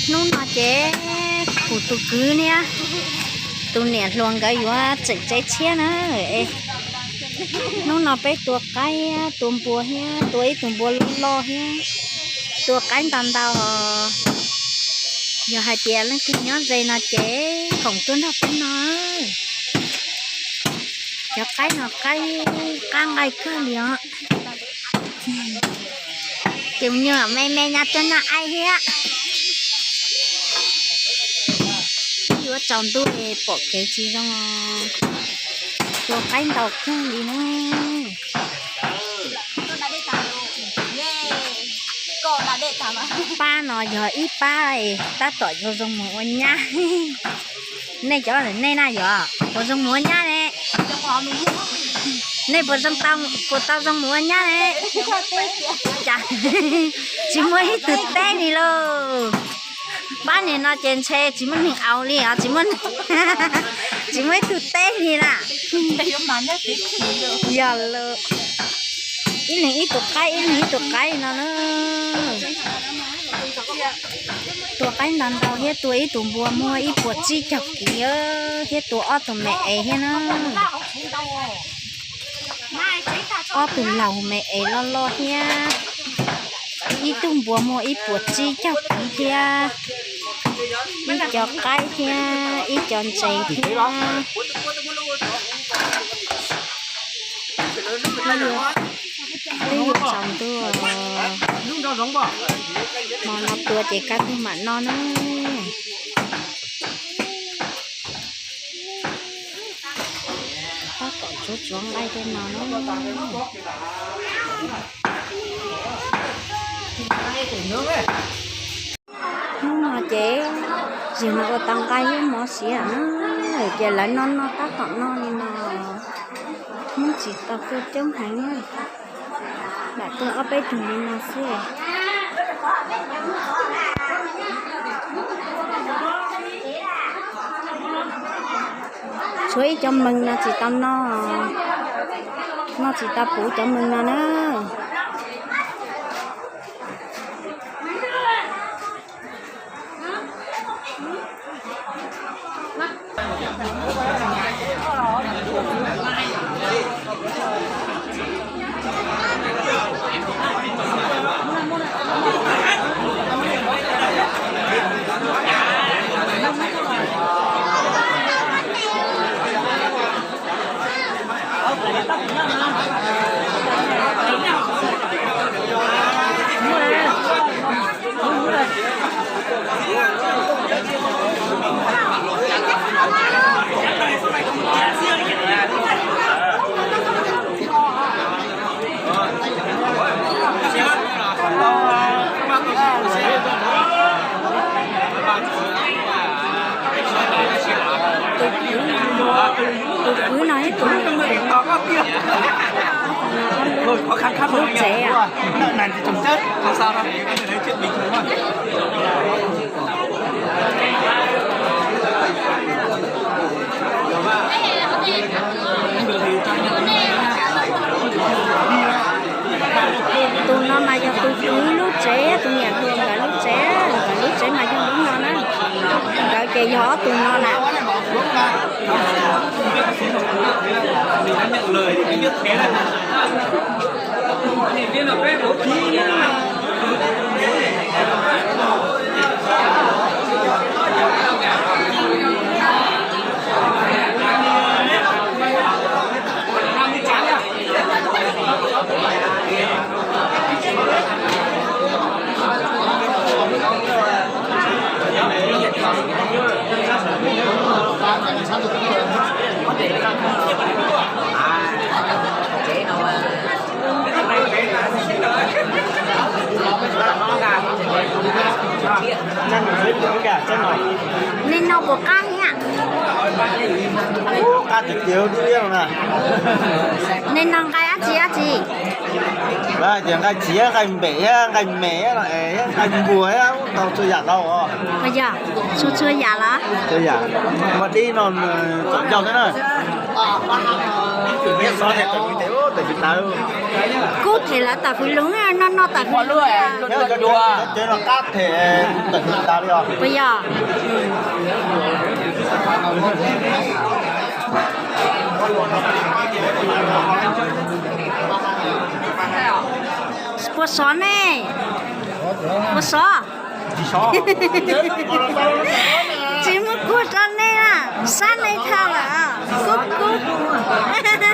Hnub no ces kuv tus kwv niab, tus niam hluas nkawd yuav tseem tsev tshiab na. Hnub no peb tua qaib, tua npua thiab, tua ib tug npua loj loj thiab, tua qaib ntau ntau. Yog hais tias leej twg nyob ze no ces koom tuaj nrog peb no. Cov qaib no qaib qab nqaij kawg li os. Ces me nyuam me me nyob tuaj noj aib thiab. Yuav tsaus ntuj pom kev tsis zoo, tua qaib ntau kawg li na. Pab no yog ib pab tab tom zoo mus ua nyab. Nej cov nej na yog puas zoo mus ua nyab ne? Nej puas tau zoo mus ua nyab ne? Cas tsis muaj ib tug teb li lauj. Pab niag no ces ntshe tsis muaj neeg aus li os, tsis muaj ib tug teb li na. Yog lawm, ib leeg ib tug qaib, ib leeg ib tug qaib no na. Tua qaib ntau ntau thiab tua ib tug npua muaj ib puas tsib caug kiv thiab tua ob tug me es thiab na. Ob tug laug me es loj loj thiab. Ib tug npua muaj ib puas tsib caug kiv thiab. Ib co qaib thiab ib co ntses thiab. Twb yuav tsaus ntuj, hmo no tua ces kaj ntug mam noj na. Tab tom tsuav tsuav nqaij tej no na. Hnub no ces yog ua tau nqaij thiab mov siav na, ces lawv noj noj tab tom noj li no. Hnub tsis tau tuaj coob heev, lam tuaj ob peb tug li no xwb. Tshuav ib cov mees no tsis tau noj, noj tsis tau puv cov mees no na. Tus kwv no ib tug lub tsev. Tus no mas yog tus kwv lub tsev, tus niam hluas nkawd lub tsev, nkawd lub tsev mas yog lub no na. Nkawd ces yog ob tug no na. Nej noj puas qab thiab? Qab tiag tiag. Nej noj nqaij dab tsi dab tsi? Lawv hais tias nqaij txiav, nqaij npem, nqaij me, nqaij npua, tau txhua yam los. Yog, txhua txhua yam los? Txhua yam. Muaj dib no txom ncauj thiab na. Kub them lawv tam fwv lug, noj noj tam fwv lug. Puas yog? Puas sov ne? Puas sov? Tsis muaj kub rau nej na, sab nej tag lawm, kub kub.